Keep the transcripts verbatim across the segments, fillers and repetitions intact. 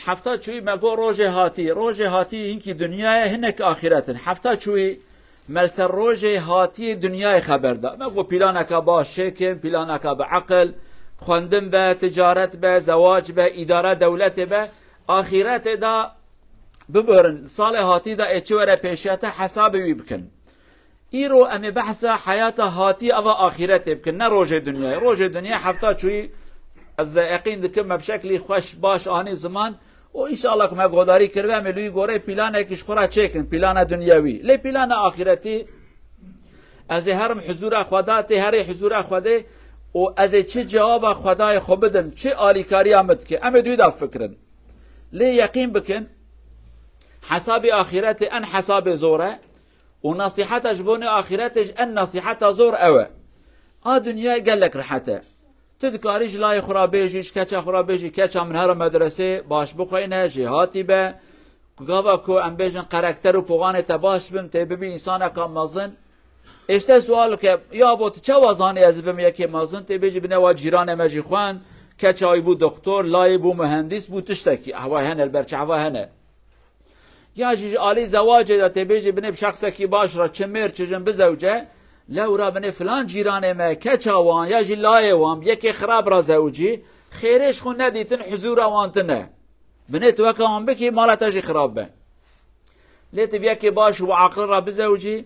Hefta çûyî me got rojê hatî. Rojê hatî hinkî dinyayê, hinek axiret in. Hefta çûyî me li ser rojê hatiyê dinyayê xeber da. Me got planeka baş çêkin, planeka bi eqil, xwendin be, ticaret be, zewac be, îdara dewletê be, axiretê da bibirin. Salê hatî da ê çi were pêşiya te hesabê wî bikin. Îro em ê behsa heyata hatî ava axîretê bikin, ne rojê dinyayê. Rojê dinyayê hefta çûyî ez yeqîn dikim me bi şeklî xweş baş anî ziman û înşallah ku me godarî kiribe em ê li wî goreyê planekî ji xwe re çêkin, plana dinyewî. Lê plana axîretî ez ê herim huzûra Xwedatê, herê huzûra Xwedê û ez ê çi cewaba Xwedayê xwe bidim, çi alîkariya min dike, em ê di wî de bifikirin. Lê yeqîn bikin, hesabê axîretê en hesabê zor e. Û nasîheta ji bo nê axîretê ji en nasîheta zor ew e. A dinyayê gelek rehet e. Tu dikarî ji layê xwe re bêjî, ji keça xwe re bêjî, keça min here medresê, baş bixweyne, jêhatî be. Ku gava ku em bêjin karakter û poxanê te baş bin, tê bibî însaneka mezin. Êşte sual ke, ya bo tu çawa zanî ez bim yekê mezin, tê bêjî binê wa cîranê me jî xwend, keça wî bû doktor, layê bû muhendîs, bû tiştekî, ehwa hene, li ber çava hene. Ya jî ji alî zewacê de tê bêjî binê bi şexsekî baş re çi mêr çi jin bizewce, lewra binê filan cîranê me keça wan ya jî layê wan bi yekê xirab re zewicî, xêrê ji xwe nedîtin huzûra wan tune. Binê tu weke wan bikî mala te jî xirab be. Lê tu bi yekê baş û aqil re bizewicî,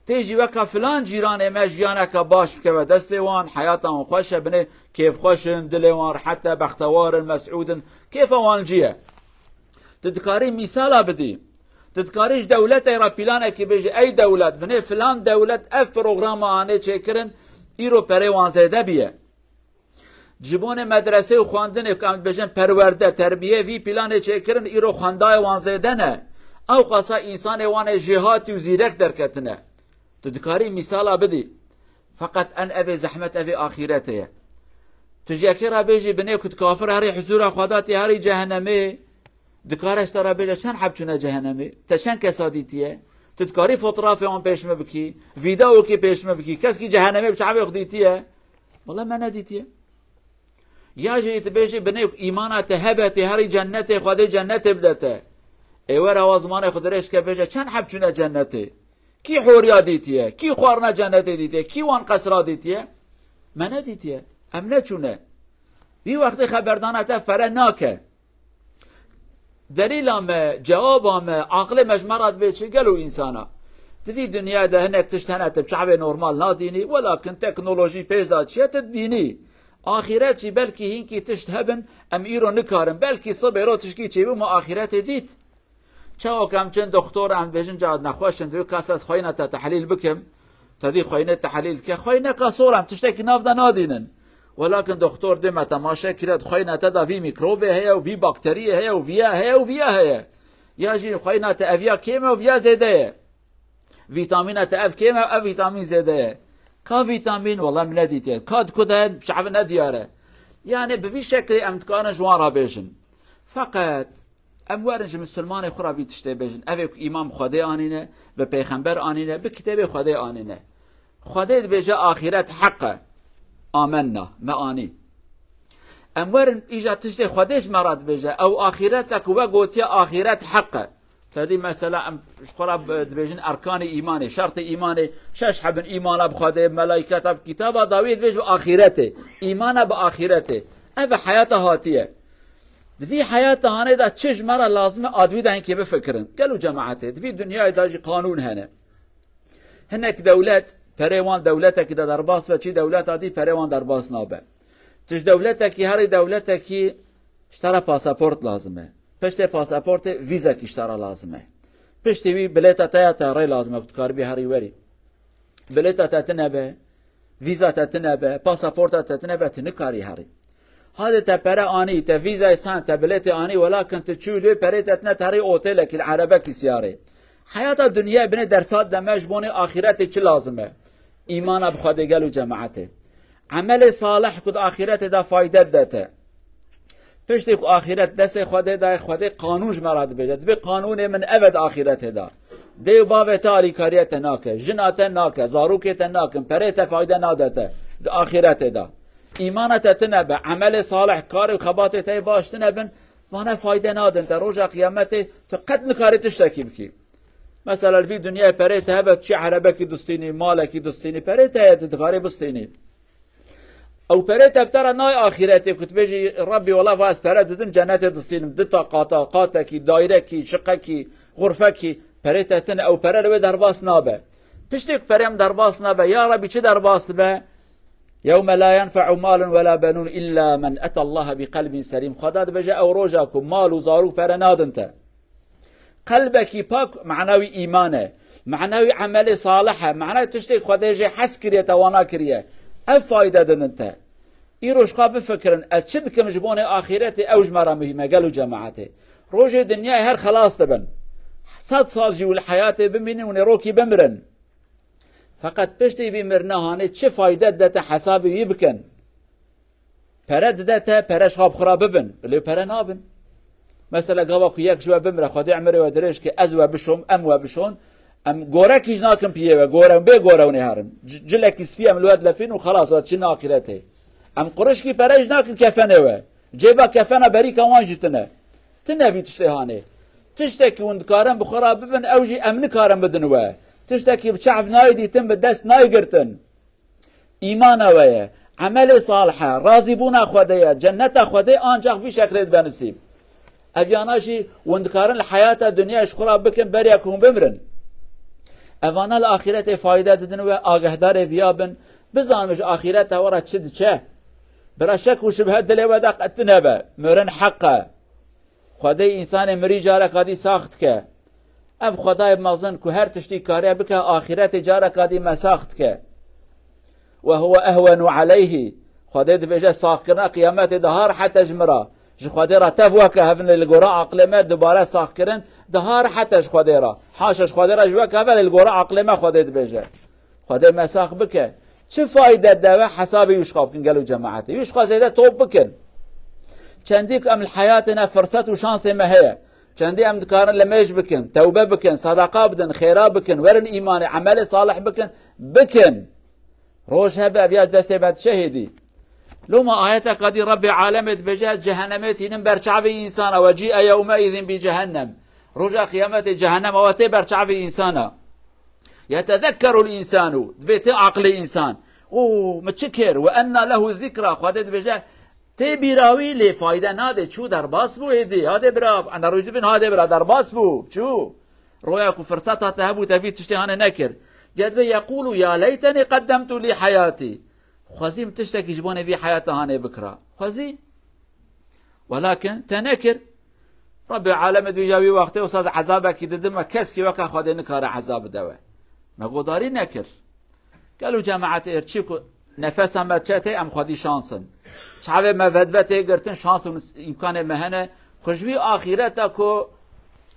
tê jî weke filan cîranê me jiyaneke baş bikeve destê wan, heyata wan xweş e, binê kêfxweş in, dilê wan rehet e, bextewar in, mesûd in, kêfa wan li cî ye. Tu dikarî mîsala bidî. Tu dikarî ji dewletê re planekî bêjî, ey dewlet, binê filan dewlet ev programa anê çêkirin, îro perê wan zêde biye. Ji bonê medresê û xwendinê ku em dibêjin perwerde, terbiyê, vî planê çêkirin, îro xwendayê wan zêde ne. Ewqasa însanê wan ê jêhatî û zîrek derketine. Tu dikarî mîsala bidî. Feqet en evê zehmet evê axîretê ye. Tu ji yekê re bêjî binê ku tu kafir herî huzûra Xwedatê herî cehenemê, dikare ji te re bêje çend heb çûne cehenemê? Te çend kesa dîtiye? Tu dikarî fotoğrafê wan pêş min bikî, vîdeokê pêş min bikî, keskî cehenemê bi çavê xwe dîtiye? Wela me nedîtiye. Ya jî tu bêjî binê ku îmana te hebe tê herî cennetê Xwedê cennetê bide te. Ê were wa zimanê xwe dirêj ke bêje çend heb çûne cennetê? Kî horiya dîtiye? Kî xwarina cennetê dîtiye? Kî wan qesra dîtiye? Me nedîtiye. Em neçûne. Vî wextê xeberdana te fere nake. Delîla me, cewaba me, aqilê me ji me re dibê çi? Gelo însana di vî dinyayê de hinek tişt hene tu bi çavê normal nadînî, welakin teknolojî pêş da çiye tu didînî. Axîret jî belkî hinkî tişt hebin, em îro nikarin. Belkî sibê ro tişkî çêbû me axîretê dît. Çawa ku em çin doktor, em dibêjin ca nexweş in, divê kas ez xweyna te tehlîl bikim. Te dî xweynê tehlîl dike. Xweyneka sor em tiştekî nav de nadînin. Welakin doktor dê me temaşe kire, di xweyna te de vî mîkrobê heye û vî bakteriyê heye û viya heye û viya heye. Ya jî xweyna te eviya kêm e û viya zêde ye. Vîtamîna te ev kêm e, ev vîtamîn zêde ye. Ka vîtamîn, wela min nedîtiye. Ka di ku de ye, çavi nediyar e. Yani bi vî şeklê em dikarin ji wan re bêjin. Feqet em werin ji misilmanê xwe re vî tiştê bêjin. Ev ê ku îman bi Xwedê anîne, bi pêxember anîne, bi kitêbê Xwedê anîne. Xwedê dibêje axîret heq e. Amenna, me anî. Em werin îja tiştê Xwedê ji me re dibêje. Ew axîret e ku we gotiye axîret heq e. Te dî mesela em ji xwe re bi-, dibêjin erkanê îmanê, şertê îmanê, şeş hebin, îmana bi Xwedê, bi melayketa, bi kitaba dawiyê dibêj bi axîretê. Îmana bi axîretê. Ev bi heyata hatiye. Di vî heyata hanê de çi ji me re lazim e, a di wî de hinkê bifikirin. Gelo cemaetê, di vî dinyayê de jî qanûn hene. Hinek dewlet, perê wan dewletekî de derbas be, çi dewleta dî perê wan derbas nabe. Tu ji dewletekî, herî dewletekî ji te re pasaport lazim e. Piştê pasaportê vîzekî ji te re lazim e. Piştî wî bilêta te ya te rê lazim e ku tu karibî herî werî. Bilêta te tine be, vîza te tine be, pasaporta te tine be, tu nikarî herî. Hadê te pere anî, te vîzayê san, te bilêtê anî, welakin tu çû lê perê te tine, te herî otelekî, li erebekî siyarê. Heyata dinyayê binê dersa de me ji bonê axîretê çi lazim e? Îmana bi Xwedê gelo cemaetê. Emelê salih ku di axîretê de fayde dide te. Piştê ku axîret destê Xwedê daye, Xwedê qanûn ji me re dibêje. Dibê qanûnê min ev e di axîretê de. Dê û bavê te alîkariya te nake, jina te nake, zarokê te nakin, perê te fayde nade te di axîretê de. Îmana te tine be, emelê salih, karê û xebatê te yê baş tine bin, Vana fayde nadin te. Roja qiyametê tu qet nikarî tiştekî bikî. Mesela li vî dinyayê perê te hebe, tu çi erebekî distînî, malekî distînî, perê te heye, tu dikarî bistînî. Ew perê te bi te re nayê axîretê ku tu bêjî, Rebbî, wela va ez pere didim, cenetê distînim, di ta qata, qatekî, dayrekî, şiqekî, xurfekî, perê te tine, ew pere li wê derbas nabe. Piştê ku perê min derbas nabe, ya Rebbî, çi derbas dibe? Yewme la yenfe'u malun we la benun illa men etallaha bi qelbin selîm. Xweda dibêje, ew roja ku mal û zarok pere nadin te. Qelbekî pak mana wî îman e. Mana wî emelê salih e. Mana tiştê Xwedê jê hez kiriye, te wana kiriye. Ev fayde didin te. Îro ji xwe bifikirin, ez çi dikim ji bonê axîretê, ew ji me re muhîm e, gelo cemaetê. Rojê dinyayê her xelas dibin. Sed sal jî û li heyatê bimînin û nêrokî bimirin. Feqet piştî vî mirina hanê çi fayde dide te, hesabê wî bikin. Pere dide te, pere ji xwe bi xwe re bibin. Lê pere nabin. Mesela gava ku yek ji we bimire, Xwedê emirê we dirêj ke, ez we bişom, em we bişon, em gorekî ji nakin piyê we, gore, bê gore hûn ê herin. C-, cilekî spî em li we dilefîn û xelas, we çin axîretê. Em qurişkî pere ji nakin kefenê we. Cêba kefena berîka wan jî tine. Tine vî tiştê hanê. Tiştekî hûn dikarin bi xwe re bibin, ew jî em nikarin bidin we. Tiştekî bi çav nayê dîtin, bi dest nayê girtin. Îmana we ye, emelê salih e, razîbûna Xwedê ye, cenneta Xwedê ancax vî şeklê dibe nisîb. Ev yana jî hûn dikarin li heyata dinyayê ji xwe re bikin beriya ku hûn bimirin. Evana li axîretê fayde didin we, agahdarê viya bin, bizanin ji axîreta we re çi diçe. Bira şek û şibhe dilê we de qet nebe, mirin heq e. Xwedê însanê mirî careka dî sax dike. Ev Xwedayê mezin ku her tiştî kariye bike, axîretê careka dî me sax dike. Ve huve ehwenu aleyhî. Xwedê dibêje, saxkirina qiyametê daha rehet e ji min re. Ji Xwedê re tev weke hev in, lê li gora aqilê me dubare saxkirin daha rehet e ji Xwedê re. Haşa ji Xwedê re jî weke hev e, lê li gora aqilê me Xwedê dibêje. Xwedê me sax bike. Çi fayde de we hesabê wî ji xwe bikin, gelo cemaetê? Wî ji xwe zêde top bikin. Çendî ku em li heyatê ne, firset û şansê me heye. Çendî em dikarin limêj bikin, tewbe bikin, sedeqa bidin, xêra bikin, werin îmanê, emelê salih bikin, bikin. Roj hebe ev ya destê me dişe hêdî. Loma ayeteka dî Rebbê alemê dibêje, ez cehennemê tînim ber çavê însana, ve cî'e yewmeîzin bi cehennem. Roja qiyametê cehennem ew tê ber çavê însana. Yetezekkerul însanu, dibê tê aqilê însan. O, min çi kir? Ve enna lehu zikra, Xwedê dibêje, tê bîra wî lê fayde nade, çû derbas bû êdî. Hadê bira, ena rû dibin, hadê bira, derbas bû, çû. Roya ku firseta te hebû, te vî tiştê hanê nekir. Cedbe yekulu ya leyteni qeddemtu li heyatî. Xwezî min tiştekî ji bonê vî heyata hanê bikira. Xwezî. Welakin te nekir. Rebbê alemê dibêje wî wextê wisa ez ezabekî didim we, keskî weke Xwedê nikare ezab bide we. Me godarî nekir. Gelo cemaetê êr çi ku nefesa me çetê, em xwedî şans in. Çavê me vedbe tê girtin, şans û îmkanê me hene. Xwe ji vî axîreta ku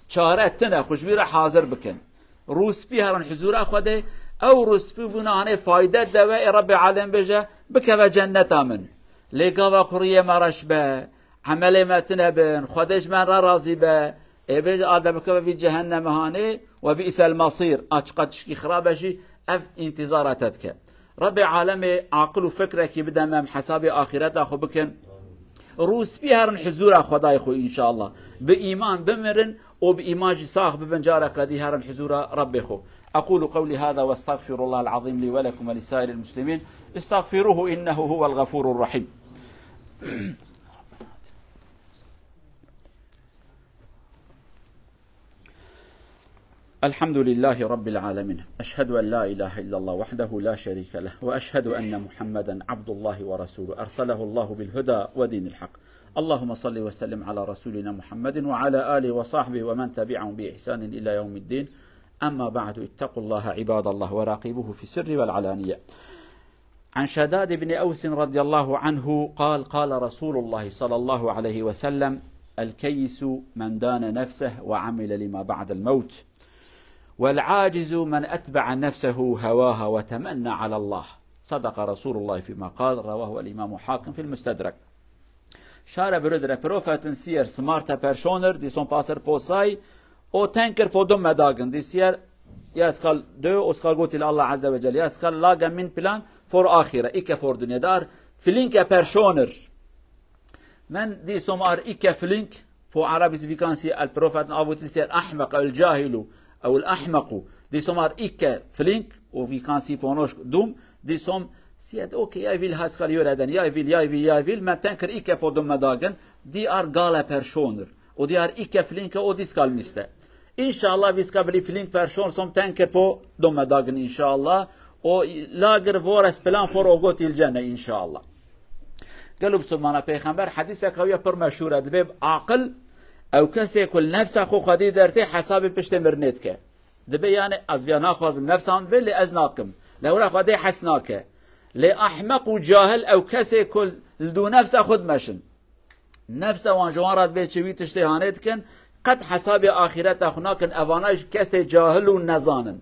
çare tine, xwe ji vî re hazir bikin. Rûspî herin huzûra Xwedê, ew rûspî bûna hanê fayde de we, ê Rebbê alem bêje, bikeve cenneta min. Lê gava ku riyê me reş be, emelê me tine bin, Xwedê ji me re razî be, ê bêje, a de bikeve vî cehenneme hanê, ve bi'sel masîr, a çiqa tişkî xirab e jî, ev întîzara te dike. Rebbê alemê aqil û fikrekî bide me, em hesabê axîreta xwe bikin. Rûspî herin huzûra Xwedayê xwe înşallah. Bi îman bimirin û bi îman jî sax bibin, careke dî herin huzûra Rebbê xwe. أقول قولي هذا وأستغفر الله العظيم لي ولكم ولسائر المسلمين. استغفروه إنه هو الغفور الرحيم. الحمد لله رب العالمين. أشهد أن لا إله إلا الله وحده لا شريك له، وأشهد أن محمدا عبد الله ورسوله، أرسله الله بالهدى ودين الحق. اللهم صل وسلم على رسولنا محمد وعلى آله وصحبه ومن تبعهم بإحسان إلى يوم الدين. أما بعد، اتقوا الله عباد الله وراقبوه في السر والعلانية. عن شداد بن أوس رضي الله عنه قال: قال رسول الله صلى الله عليه وسلم: الكيس من دان نفسه وعمل لما بعد الموت، والعاجز من أتبع نفسه هواها وتمنى على الله. صدق رسول الله فيما قال، رواه الإمام حاكم في المستدرك. Şare bürüdre profetin siyer smarte personer, dison paser posay, o tanker po dum medagin, di siyer ya skal dö, o skal gotil Allah Azze ve Celle, ya skal lage min plan for ahire, ikke for dünyadar, flinke personer. Men di somar ikke flink, Po Arabis vî kan sî el profet avûtil sî el ahmeq, el cahilu, ew el ahmequ. Dîsom ar îke flink û vî kan sî ponoşk dûm. Dîsom sî et, okey, yay vîl haskal yoreden, yay vîl, yay vîl, yay vîl. Me ten kir îke po dûm me dagin. Dî ar gale perşonir. Û dî ar îke flinke û dîskal mîste. Înşallah vîska bilî flink perşon som ten kir po dûm me dagin înşallah. O lagir vores plan for o gotil cene înşallah. Gelo bisilmana peyxember hedîsek hewiya pir meşhûr e. Dibê aqil ew kesê ku li nefsa xwe xwedî dertê hesabê piştê mirinê dike. Dibê yani ez viya naxwazim nefsa min dibê lê ez nakim. Lewra xwedê hes nake. Lê ahmeq û cahil ew kesê ku li dû nefsa xwe dimeşin. Nefsa wan ji wan re dibê çi wî tiştê hanê dikin, qet hesabê axîreta xwe nakin, evana jî kesê cahil û nezan in.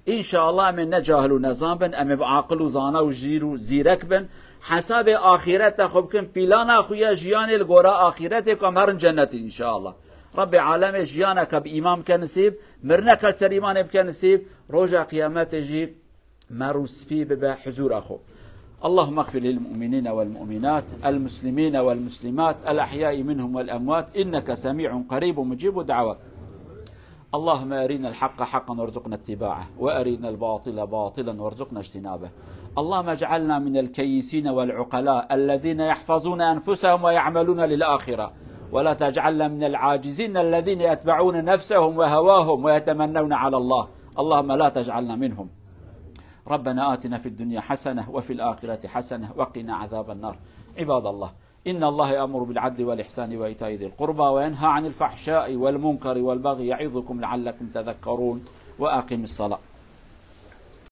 Înşallah em ê ne cahil û nezan bin, em ê bi aqil û zana û jîr û zîrek bin. Hesabê axîreta xwe bikin, pîlana xwe ya jiyanê li gora axîretê ku em herin cennetê înşallah. Rebbê alemê jiyaneke bi îman bike nisîb, mirineke li ser îmanê bike nisîb, roja qiyametê jî mer û spî bibe huzûra xwe. اللهم اغفر للمؤمنين والمؤمنات، المسلمين والمسلمات، الأحياء منهم والأموات، إنك سميع قريب مجيب الدعوات. اللهم أرنا الحق حقا وارزقنا اتباعه، وأرنا الباطل باطلا وارزقنا اجتنابه. اللهم اجعلنا من الكيسين والعقلاء الذين يحفظون أنفسهم ويعملون للآخرة، ولا تجعلنا من العاجزين الذين يتبعون نفسهم وهواهم ويتمنون على الله. اللهم لا تجعلنا منهم. ربنا آتنا في الدنيا حسنة وفي الآخرة حسنة وقنا عذاب النار. عباد الله، إن الله يأمر بالعدل والإحسان وإيتاء ذي القربى وينهى عن الفحشاء والمنكر والبغي يعظكم لعلكم تذكرون. وأقم الصلاة.